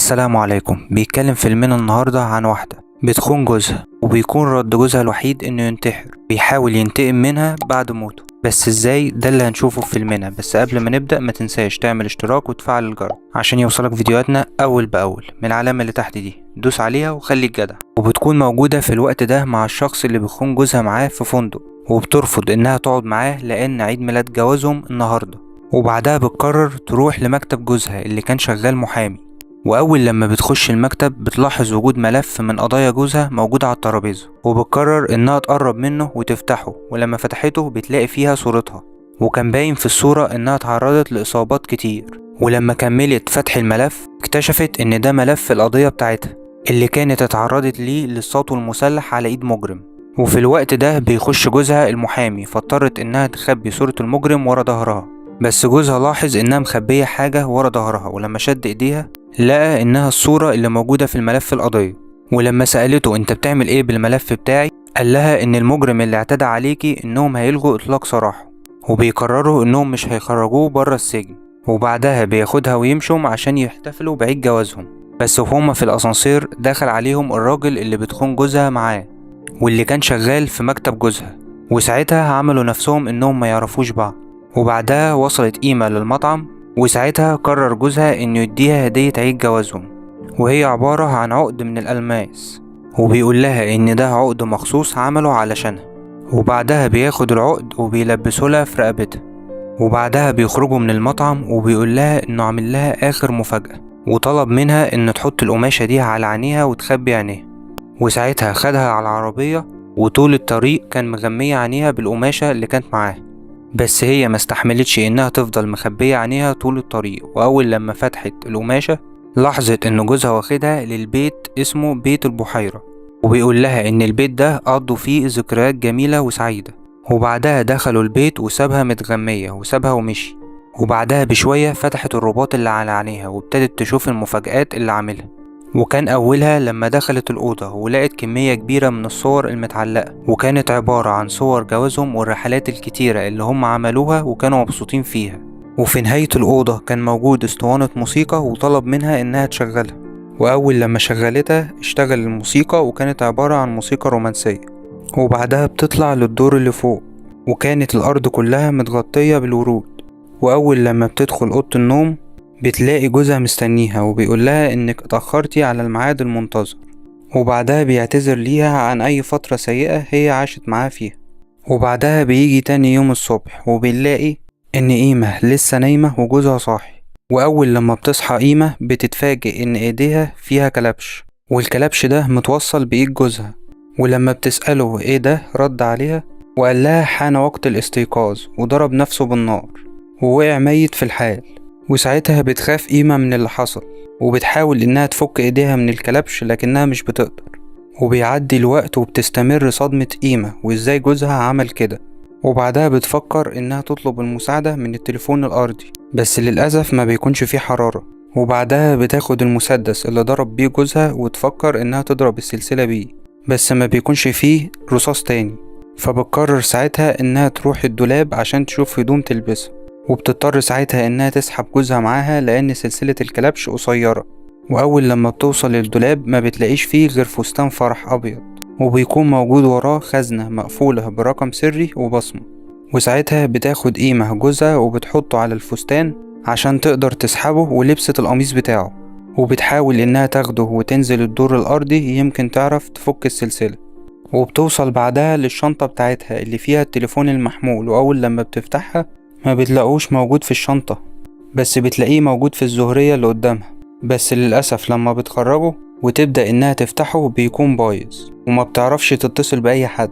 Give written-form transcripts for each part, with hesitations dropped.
السلام عليكم. بيتكلم فيلمنا النهاردة عن واحدة بتخون جوزها، وبيكون رد جوزها الوحيد انه ينتحر، بيحاول ينتقم منها بعد موته، بس ازاي ده اللي هنشوفه في فيلمنا. بس قبل ما نبدأ ما تنساش تعمل اشتراك وتفعل الجرس عشان يوصلك فيديوهاتنا اول باول. من العلامة اللي تحت دي دوس عليها وخليك جدع. وبتكون موجودة في الوقت ده مع الشخص اللي بيخون جوزها معاه في فندق، وبترفض انها تقعد معاه لان عيد ميلاد جوازهم النهاردة. وبعدها بتقرر تروح لمكتب جوزها اللي كان شغال محامي، وأول لما بتخش المكتب بتلاحظ وجود ملف من قضايا جوزها موجود على الترابيزة، وبتقرر إنها تقرب منه وتفتحه. ولما فتحته بتلاقي فيها صورتها، وكان باين في الصورة إنها اتعرضت لإصابات كتير. ولما كملت فتح الملف اكتشفت إن ده ملف القضية بتاعتها اللي كانت اتعرضت ليه للسطو المسلح على إيد مجرم. وفي الوقت ده بيخش جوزها المحامي، فاضطرت إنها تخبي صورة المجرم ورا ظهرها، بس جوزها لاحظ إنها مخبية حاجة ورا ظهرها، ولما شد إيديها لقى إنها الصورة اللي موجودة في الملف القضية. ولما سألته أنت بتعمل إيه بالملف بتاعي، قال لها إن المجرم اللي اعتدى عليكي إنهم هيلغوا إطلاق سراحه، وبيقرروا إنهم مش هيخرجوه بره السجن. وبعدها بياخدها ويمشوا عشان يحتفلوا بعيد جوازهم. بس وهما في الأسانسير دخل عليهم الراجل اللي بتخون جوزها معاه، واللي كان شغال في مكتب جوزها، وساعتها عملوا نفسهم إنهم ما يعرفوش بعض. وبعدها وصلت إيما للمطعم، وساعتها قرر جوزها إنه يديها هدية عيد جوازهم، وهي عبارة عن عقد من الألماس، وبيقول لها إن ده عقد مخصوص عمله علشانها. وبعدها بياخد العقد وبيلبسه لها في رقبتها. وبعدها بيخرجوا من المطعم، وبيقول لها إنه عامل لها آخر مفاجأة، وطلب منها إن تحط القماشة دي على عينيها وتخبي عينيها. وساعتها خدها على العربية، وطول الطريق كان مغمية عينيها بالقماشة اللي كانت معاها، بس هي ما استحملتش انها تفضل مخبية عينيها طول الطريق. واول لما فتحت القماشة لاحظت ان جوزها واخدها للبيت اسمه بيت البحيرة، وبيقول لها ان البيت ده قضوا فيه ذكريات جميلة وسعيدة. وبعدها دخلوا البيت وسابها متغمية وسابها ومشي. وبعدها بشوية فتحت الرباط اللي على عينيها وابتدت تشوف المفاجآت اللي عاملها، وكان أولها لما دخلت الأوضة ولقت كمية كبيرة من الصور المتعلقة، وكانت عبارة عن صور جوازهم والرحلات الكتيرة اللي هم عملوها وكانوا مبسوطين فيها. وفي نهاية الأوضة كان موجود اسطوانة موسيقى، وطلب منها إنها تشغلها، وأول لما شغلتها اشتغل الموسيقى، وكانت عبارة عن موسيقى رومانسية. وبعدها بتطلع للدور اللي فوق، وكانت الأرض كلها متغطية بالورود. وأول لما بتدخل أوضة النوم بتلاقي جوزها مستنيها، وبيقول لها انك اتأخرتي على الميعاد المنتظر. وبعدها بيعتذر ليها عن اي فترة سيئة هي عاشت معاه فيها. وبعدها بيجي تاني يوم الصبح، وبنلاقي ان إيمة لسه نايمة وجوزها صاحي. واول لما بتصحى إيمة بتتفاجئ ان ايديها فيها كلبش، والكلبش ده متوصل بايد جوزها. ولما بتسأله ايه ده رد عليها وقال لها حان وقت الاستيقاظ، وضرب نفسه بالنار ووقع ميت في الحال. وساعتها بتخاف إيمة من اللي حصل، وبتحاول إنها تفك إيديها من الكلبش لكنها مش بتقدر. وبيعدي الوقت وبتستمر صدمة إيمة وإزاي جوزها عمل كده. وبعدها بتفكر إنها تطلب المساعدة من التليفون الأرضي، بس للأسف ما بيكونش فيه حرارة. وبعدها بتاخد المسدس اللي ضرب بيه جوزها وتفكر إنها تضرب السلسلة بيه، بس ما بيكونش فيه رصاص تاني. فبتقرر ساعتها إنها تروح الدولاب عشان تشوف هدوم تلبسها، وبتضطر ساعتها إنها تسحب جوزها معاها لأن سلسلة الكلبش قصيرة. وأول لما بتوصل للدولاب ما بتلاقيش فيه غير فستان فرح أبيض، وبيكون موجود وراه خزنة مقفولة برقم سري وبصمة. وساعتها بتاخد إيمة جوزها وبتحطه على الفستان عشان تقدر تسحبه ولبست القميص بتاعه، وبتحاول إنها تاخده وتنزل الدور الأرضي يمكن تعرف تفك السلسلة. وبتوصل بعدها للشنطة بتاعتها اللي فيها التليفون المحمول، وأول لما بتفتحها ما بتلاقوش موجود في الشنطة، بس بتلاقيه موجود في الزهرية اللي قدامها. بس للأسف لما بتخرجه وتبدأ إنها تفتحه بيكون بايظ، وما بتعرفش تتصل بأي حد.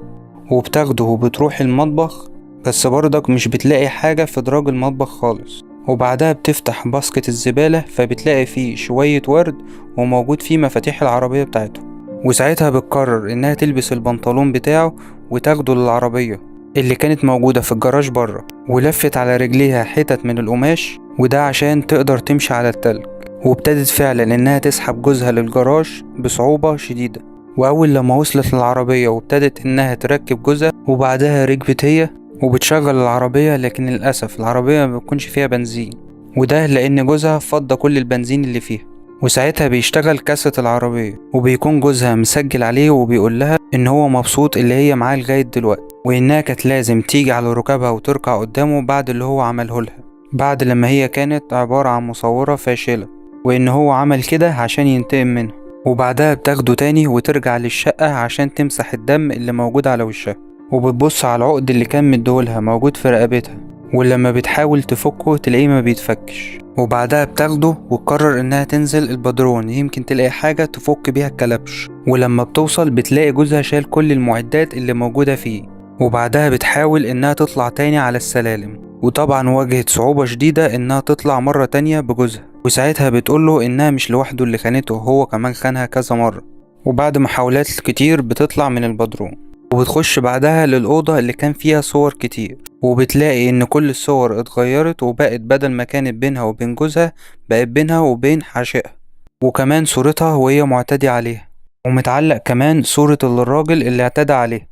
وبتاخده وبتروح المطبخ، بس برضك مش بتلاقي حاجة في دراج المطبخ خالص. وبعدها بتفتح باسكت الزبالة فبتلاقي فيه شوية ورد وموجود فيه مفاتيح العربية بتاعته. وساعتها بتقرر إنها تلبس البنطلون بتاعه وتاخده للعربية اللي كانت موجودة في الجراج بره، ولفت على رجليها حتت من القماش، وده عشان تقدر تمشي على التلج. وابتدت فعلا انها تسحب جوزها للجراج بصعوبة شديدة. واول لما وصلت للعربية وابتدت انها تركب جوزها، وبعدها ركبت هي وبتشغل العربية، لكن للأسف العربية ما بتكونش فيها بنزين، وده لأن جوزها فضى كل البنزين اللي فيها. وساعتها بيشتغل كاسة العربية، وبيكون جوزها مسجل عليه وبيقول لها ان هو مبسوط اللي هي معاه لغاية دلوقتي، وانها كانت لازم تيجي على ركابها وتركع قدامه بعد اللي هو عمله لها، بعد لما هي كانت عبارة عن مصورة فاشلة، وان هو عمل كده عشان ينتقم منها. وبعدها بتاخده تاني وترجع للشقة عشان تمسح الدم اللي موجود على وشها، وبتبص على العقد اللي كان مديهولها موجود في رقبتها، ولما بتحاول تفكه تلاقيه ما بيتفكش. وبعدها بتاخده وتقرر انها تنزل البدرون يمكن تلاقي حاجة تفك بيها الكلبش، ولما بتوصل بتلاقي جوزها شال كل المعدات اللي موجودة فيه. وبعدها بتحاول انها تطلع تاني على السلالم، وطبعا واجهت صعوبة شديدة انها تطلع مرة تانية بجوزها، وساعتها بتقوله انها مش لوحده اللي خانته، هو كمان خانها كذا مرة. وبعد محاولات كتير بتطلع من البدرون، وبتخش بعدها للأوضة اللي كان فيها صور كتير، وبتلاقي ان كل الصور اتغيرت وبقت بدل ما كانت بينها وبين جوزها بقت بينها وبين عشيقها، وكمان صورتها وهي معتدي عليها، ومتعلق كمان صورة الراجل اللي اعتدى عليها،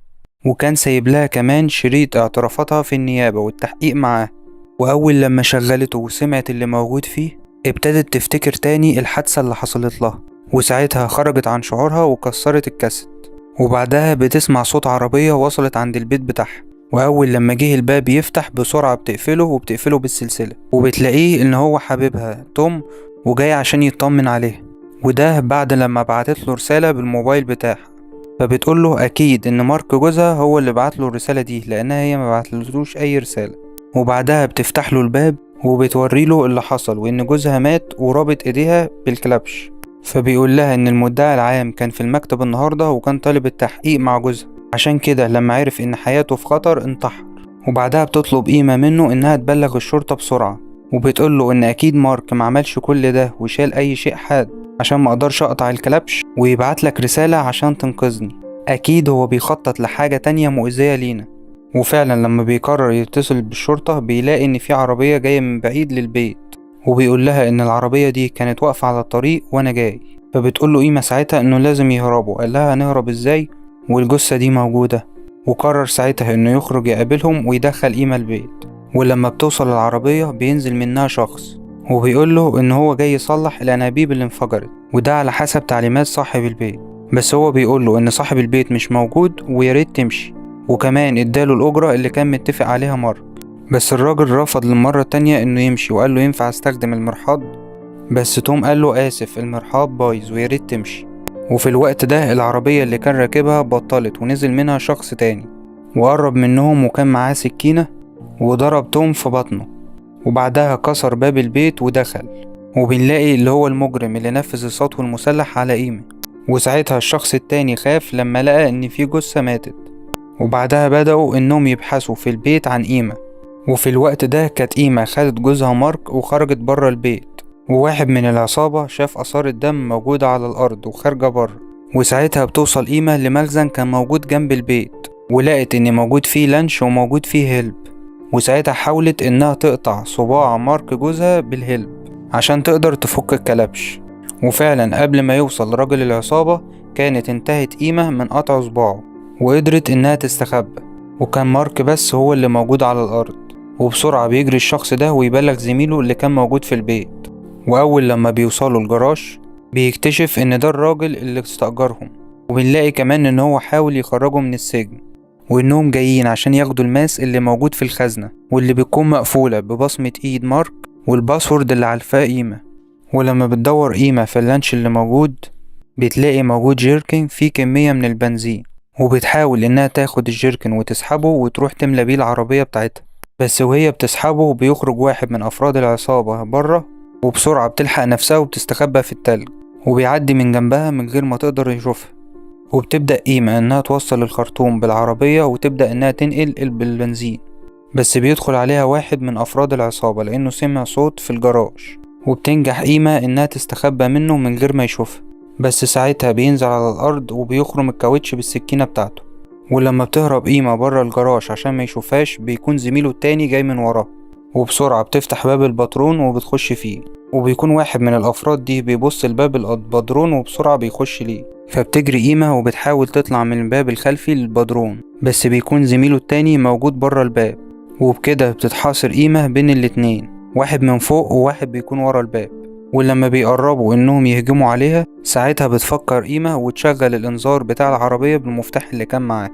وكان سايب لها كمان شريط اعترافاتها في النيابة والتحقيق معاه. وأول لما شغلته وسمعت اللي موجود فيه ابتدت تفتكر تاني الحادثة اللي حصلت لها، وساعتها خرجت عن شعورها وكسرت الكاسيت. وبعدها بتسمع صوت عربية وصلت عند البيت بتاعها، وأول لما جه الباب يفتح بسرعة بتقفله وبتقفله بالسلسلة، وبتلاقيه إن هو حبيبها توم وجاي عشان يطمن عليها، وده بعد لما بعتت له رسالة بالموبايل بتاعها، فبتقول له أكيد إن مارك جوزها هو اللي بعت له الرسالة دي لأنها هي ما بعتلتلوش أي رسالة. وبعدها بتفتح له الباب وبتوري له اللي حصل وإن جوزها مات ورابط إيديها بالكلبش، فبيقول لها إن المدعي العام كان في المكتب النهاردة وكان طالب التحقيق مع جوزها، عشان كده لما عرف إن حياته في خطر انتحر. وبعدها بتطلب قيمة منه إنها تبلغ الشرطة بسرعة، وبتقول له إن أكيد مارك ما عملش كل ده وشال أي شيء حاد عشان ما أقدرش أقطع الكلبش ويبعت لك رسالة عشان تنقذني، أكيد هو بيخطط لحاجة تانية مؤذية لينا. وفعلا لما بيقرر يتصل بالشرطة بيلاقي إن في عربية جاية من بعيد للبيت، وبيقول لها إن العربية دي كانت واقفة على الطريق وأنا جاي. فبتقول له قيمة ساعتها إنه لازم يهربوا، قال لها هنهرب إزاي والجثة دي موجودة؟ وقرر ساعتها إنه يخرج يقابلهم ويدخل قيمة البيت. ولما بتوصل العربية بينزل منها شخص وبيقول له إن هو جاي يصلح الأنابيب اللي انفجرت، وده على حسب تعليمات صاحب البيت، بس هو بيقول له إن صاحب البيت مش موجود وياريت تمشي، وكمان اداله الأجرة اللي كان متفق عليها مارك. بس الراجل رفض للمرة التانية إنه يمشي وقال له ينفع استخدم المرحاض، بس توم قال له آسف المرحاض بايظ وياريت تمشي. وفي الوقت ده العربية اللي كان راكبها بطلت ونزل منها شخص تاني وقرب منهم وكان معاه سكينة وضرب توم في بطنه، وبعدها كسر باب البيت ودخل. وبنلاقي اللي هو المجرم اللي نفذ السطو المسلح على إيمة، وساعتها الشخص التاني خاف لما لقى إن في جثة ماتت. وبعدها بدأوا إنهم يبحثوا في البيت عن إيمة، وفي الوقت ده كانت إيمة خدت جوزها مارك وخرجت بره البيت، وواحد من العصابة شاف آثار الدم موجودة على الأرض وخارجة بره. وساعتها بتوصل إيمة لمخزن كان موجود جنب البيت، ولقت إن موجود فيه لانش وموجود فيه هلب، وساعتها حاولت إنها تقطع صباع مارك جوزها بالهلب عشان تقدر تفك الكلبش. وفعلا قبل ما يوصل رجل العصابة كانت انتهت إيمة من قطع صباعه وقدرت إنها تستخبى، وكان مارك بس هو اللي موجود على الأرض. وبسرعة بيجري الشخص ده ويبلغ زميله اللي كان موجود في البيت، وأول لما بيوصلوا الجراج بيكتشف إن ده الراجل اللي استأجرهم، وبنلاقي كمان إن هو حاول يخرجه من السجن، وإنهم جايين عشان ياخدوا الماس اللي موجود في الخزنة واللي بتكون مقفولة ببصمة إيد مارك وال password اللي عارفاه إيمة. ولما بتدور إيمة في اللانش اللي موجود بتلاقي موجود جيركن فيه كمية من البنزين، وبتحاول إنها تاخد الجيركن وتسحبه وتروح تملى بيه العربية بتاعتها، بس وهي بتسحبه بيخرج واحد من أفراد العصابة بره، وبسرعة بتلحق نفسها وبتستخبى في التلج، وبيعدي من جنبها من غير ما تقدر يشوفها. وبتبدأ إيمة إنها توصل الخرطوم بالعربية وتبدأ إنها تنقل بالبنزين، بس بيدخل عليها واحد من أفراد العصابة لأنه سمع صوت في الجراج، وبتنجح إيمة إنها تستخبى منه من غير ما يشوفها، بس ساعتها بينزل على الأرض وبيخرم الكاوتش بالسكينة بتاعته. ولما بتهرب إيمة بره الجراج عشان ما يشوفهاش بيكون زميله التاني جاي من وراه، وبسرعة بتفتح باب الباترون وبتخش فيه، وبيكون واحد من الأفراد دي بيبص لباب البدرون وبسرعة بيخش ليه، فبتجري إيمة وبتحاول تطلع من الباب الخلفي للبدرون، بس بيكون زميله التاني موجود بره الباب، وبكده بتتحاصر إيمة بين الاتنين، واحد من فوق وواحد بيكون ورا الباب. ولما بيقربوا انهم يهجموا عليها ساعتها بتفكر قيمة وتشغل الانذار بتاع العربية بالمفتاح اللي كان معاه،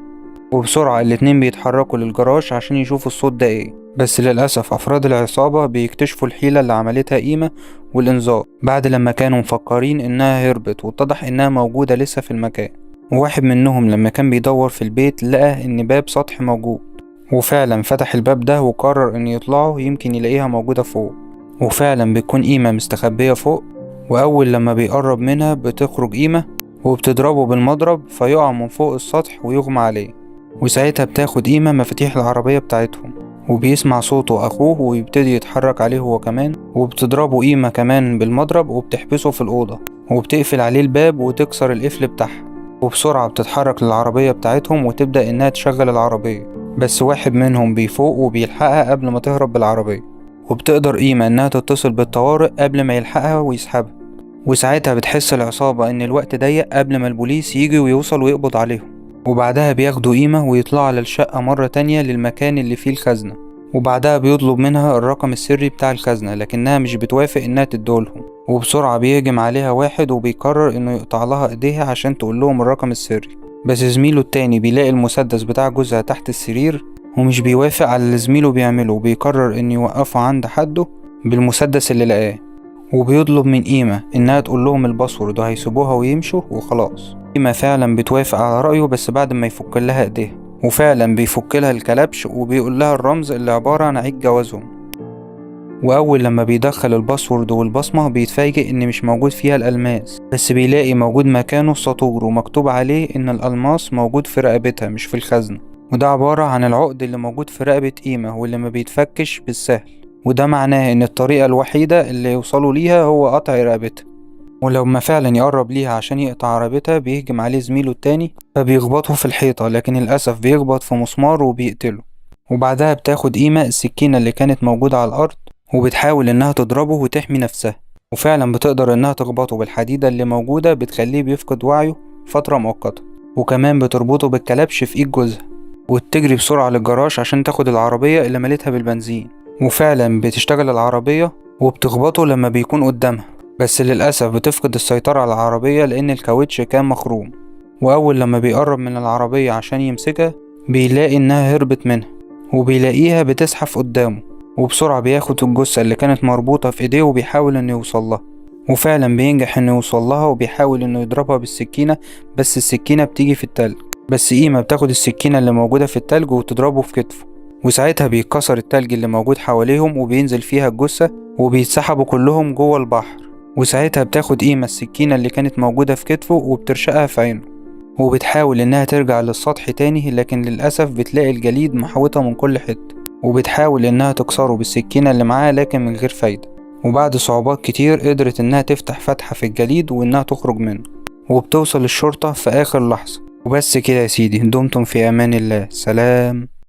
وبسرعة الاتنين بيتحركوا للجراج عشان يشوفوا الصوت ده ايه. بس للأسف أفراد العصابة بيكتشفوا الحيلة اللي عملتها قيمة والإنذار بعد لما كانوا مفكرين إنها هربت، واتضح إنها موجودة لسه في المكان. وواحد منهم لما كان بيدور في البيت لقى إن باب سطح موجود، وفعلا فتح الباب ده وقرر إن يطلعه يمكن يلاقيها موجودة فوق. وفعلا بتكون قيمة مستخبية فوق، وأول لما بيقرب منها بتخرج قيمة وبتضربه بالمضرب فيقع من فوق السطح ويغمى عليه. وساعتها بتاخد قيمة مفاتيح العربية بتاعتهم، وبيسمع صوته أخوه ويبتدي يتحرك عليه هو كمان، وبتضربه قيمة كمان بالمضرب وبتحبسه في الأوضة، وبتقفل عليه الباب وتكسر القفل بتاعها. وبسرعة بتتحرك للعربية بتاعتهم وتبدأ إنها تشغل العربية، بس واحد منهم بيفوق وبيلحقها قبل ما تهرب بالعربية، وبتقدر قيمة إنها تتصل بالطوارئ قبل ما يلحقها ويسحبها. وساعتها بتحس العصابة إن الوقت ضيق قبل ما البوليس يجي ويوصل ويقبض عليهم. وبعدها بياخدوا قيمة ويطلعوا على الشقة مرة تانية للمكان اللي فيه الخزنة، وبعدها بيطلب منها الرقم السري بتاع الخزنة لكنها مش بتوافق إنها تدولهم. وبسرعة بيهجم عليها واحد وبيقرر إنه يقطع لها إيديها عشان تقول لهم الرقم السري، بس زميله التاني بيلاقي المسدس بتاع جوزها تحت السرير ومش بيوافق على اللي زميله بيعمله، وبيقرر إنه يوقفه عند حده بالمسدس اللي لقاه، وبيطلب من قيمة إنها تقول لهم ال password وهيسيبوها ويمشوا وخلاص. قيمة فعلا بتوافق على رأيه بس بعد ما يفك لها إيديها، وفعلا بيفك لها الكلبش وبيقول لها الرمز اللي عبارة عن عيد جوازهم. وأول لما بيدخل ال password والبصمة بيتفاجئ إن مش موجود فيها الألماس، بس بيلاقي موجود مكانه سطور ومكتوب عليه إن الألماس موجود في رقبتها مش في الخزنة، وده عبارة عن العقد اللي موجود في رقبة قيمة واللي ما بيتفكش بالسهل، وده معناه إن الطريقة الوحيدة اللي يوصلوا ليها هو قطع رقبتها. ولما فعلا يقرب ليها عشان يقطع رقبتها بيهجم عليه زميله التاني فبيخبطه في الحيطة، لكن للأسف بيخبط في مسمار وبيقتله. وبعدها بتاخد قيمة السكينة اللي كانت موجودة على الأرض وبتحاول إنها تضربه وتحمي نفسها، وفعلا بتقدر إنها تخبطه بالحديدة اللي موجودة بتخليه بيفقد وعيه فترة مؤقتة، وكمان بتربطه بالكلبش في إيد جوزها، وتجري بسرعة للجراج عشان تاخد العربية اللي ملتها بالبنزين. وفعلا بتشتغل العربية وبتخبطه لما بيكون قدامها، بس للأسف بتفقد السيطرة على العربية لأن الكاوتش كان مخروم. وأول لما بيقرب من العربية عشان يمسكها بيلاقي إنها هربت منها، وبيلاقيها بتزحف قدامه، وبسرعة بياخد الجثة اللي كانت مربوطة في إيديه وبيحاول إنه يوصلها، وفعلا بينجح إنه يوصلها وبيحاول إنه يضربها بالسكينة، بس السكينة بتيجي في التلج، بس قيمة بتاخد السكينة اللي موجودة في التلج وتضربه في كتفه، وساعتها بيتكسر التلج اللي موجود حواليهم وبينزل فيها الجثة وبيتسحبوا كلهم جوه البحر. وساعتها بتاخد قيمة السكينة اللي كانت موجودة في كتفه وبترشقها في عينه، وبتحاول إنها ترجع للسطح تاني، لكن للأسف بتلاقي الجليد محوطة من كل حتة، وبتحاول إنها تكسره بالسكينة اللي معاها لكن من غير فايدة. وبعد صعوبات كتير قدرت إنها تفتح فتحة في الجليد وإنها تخرج منه، وبتوصل الشرطة في آخر لحظة. وبس كده يا سيدي، دمتم في أمان الله، سلام.